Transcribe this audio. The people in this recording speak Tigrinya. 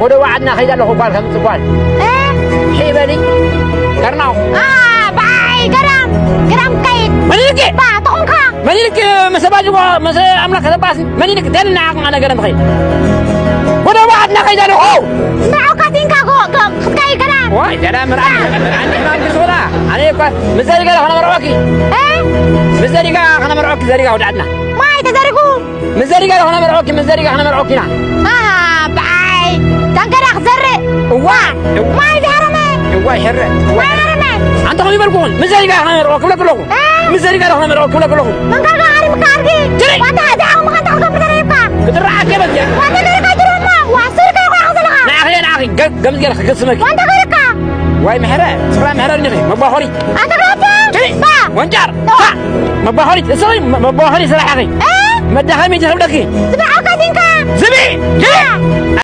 ወደ ዋዕድና ከይዳ ኣለኹ ጓል ከምፅእ ጓል። እ? ሒበሊ። ገርናው። አ፣ ባይ፣ ገራም፣ ገራም ከይድ። መሊልክ? ባ፣ ተኾንካ? መሊልክ፣ መሰባጅ ጓ-፣ መሰ ኣምላክ ከተባስ፣ መሊልክ፣ ደልና ዓቕማ ነገረ ምኸይድ። ወደ ዋዕድና ከይዳ ኣለኹ። ንዑ ካቲንካ ጎ-፣ ጎ-፣ ክትከይድ ገራም። ዋይ፣ ገራም ርኣ። ኣንቲ ሕማም ግዝወላ። ኣነ እኳ፣ ምስ ዘሪጋ ከነመርዖኪ። እ? ምስ ዘሪጋ ከነመርዖኪ፣ ዘሪጋ ወደ ዓድና። ማይ ተዘሪጉ። ምስ ዘሪጋ ዶ ከነመርዖኪ፣ ምስ ዘሪጋ ከነመርዖኪ ኢና። ኣሃ፣ ብዓይ። ዳንገዳ ክዘርእ። እዋ። ማይ ዝሃረመ። እዋ፣ ይሄረ። እዋ። ማይ ሃረመ። ኣንተ ኸም ይበልኩኹን፣ ምስ ዘሪጋ ከነመርዖኪ ክብለኩ ኣለኹ። እ? ምስ ዘሪጋ ዶ ከነመርዖኪ ክብለኩ ኣለኹ። መንጋጋ ሃሪምካ ኣድጊ። ትሪ። ዋንታ እዛ ዓቕምኻ እንታይ ክገብር ተረይብካ? ክትረዓክ የበልኪ። ዋንታ ገርካ ጅሮማ። ዋ፣ ስርካ ይኾና ዘለኻ። ንዓኺ፣ ንዓኺ፣ ገ-፣ ገምዝ ገለ ክገስመኪ። ዋንታ ገርካ። ዋይ ምሕረ፣ ስራ ምሕረ እንዲኺ፣ መባኾሪ። ኣንተ ገርካ። ትሪ። ባ። ወንጫር። ባ። መባኾሪ፣ እስኺ፣ መ-፣ መባኾሪ ስራሕኺ። እ? መዳኸሚ ትኽብለኪ። ዝብዓካ ዲንካ። ዝብኢ። ትሪ።